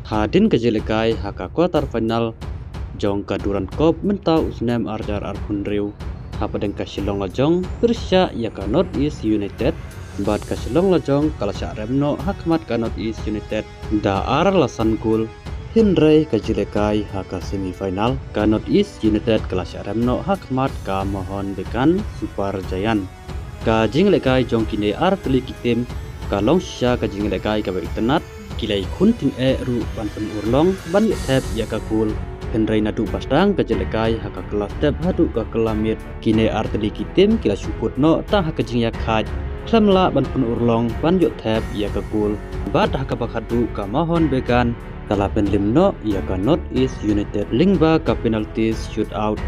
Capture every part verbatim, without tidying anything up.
Hadien ka jingïalehkai ha ka quarter final jong ka Durand Cup mynta u snem ar hajar arphew hynriew, hapdeng ka Shillong Lajong pyrshah ïa ka North East United, bad ka Shillong Lajong ka la shah rem noh ha khmat ka North East United da ar la san gol. Hynrei ka jingïalehkai ha ka semi final, ka North East United ka la shah rem noh ha khmat ka Mohun Bagan Super Giant. Ka jingïalehkai jong kine ar tylli ki tim ka long shisha ka jingïalehkai kaba itynnad, ki la ïakhun tyngeh ruh ban pynurlong ban ïoh thep ïa ka gol. Hynrei naduh ba sdang ka jingïalehkai ha ka kylla step haduh ka kylla miet, kine ar tylli ki tim ki la shu kut noh tang ha ka jingïakhaid, khlem lah ban pynurlong ban ïoh thep ïa ka gol. Bad ha kaba khatduh ka Mohun Bagan ka la pynlim noh ïa ka North East United lyngba ka penalty shootout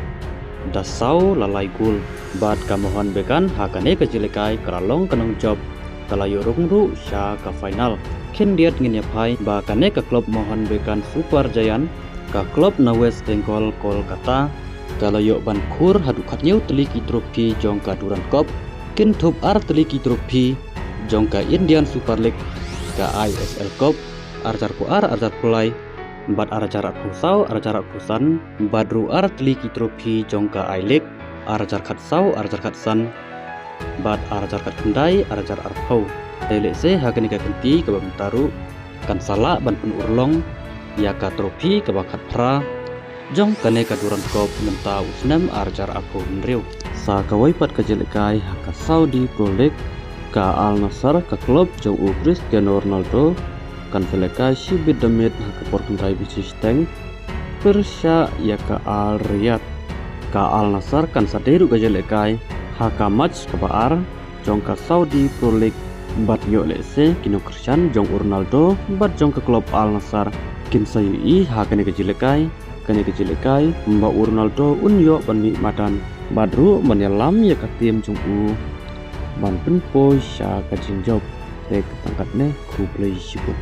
da saw la lai gol. Bad ka Mohun Bagan ha kane ka jingïalehkai ka la long ka nongjop, ka la ïoh rung ruh sha ka final. Khyndiat ngin ïa phai ba kane ka club Mohun Bagan Super Giant, ka club na West Bengal, Kolkata, ka la ïoh ban khur haduh khathynñiew tylli ki trophy jong ka Durand Cup, kynthup ar tylli ki trophy jong ka Indian Super League, ka I S L Cup, ar hajar arphew ar, ar hajar arphew lai, bad ar hajar arphew saw, ar hajar arphew san, bad ruh ar tylli ki trophy jong ka I-League, ar hajar khatsaw, ar hajar khatsan, bad ar hajar khatkhyndai, ar hajar arphew. Te lehse ha kane ka kynti kaba mynta ruh kan sa lah ban pynurlong ïa ka trophy kaba khatphra jong kane ka Durand Cup mynta u snem ar hajar arphew hynriew. Sa kawei pat ka jingïalehkai ha ka Saudi Pro League, ka Al Nassr, ka club jong u Cristiano Ronaldo, kan sa ïalehkai shibit da miet ha ka por kynthei bishar shiteng pyrshah ïa ka Al Riyadh. Ka Al Nassr kan sa dei ruh ka jingïalehkai ha ka match kaba ar jong ka Saudi Pro League, bad ïoh lehse ki nongkyrshan jong u Ronaldo bad jong ka club Al Nassr kin sa ïohi ha kane ka jingïalehkai, kane ka jingïalehkai ba u Ronaldo un ïoh ban mih madan bad ruh ban ïalam ïa ka tim jong u ban pynpoi sha ka jingjop. Te tang katne, khublei shibun.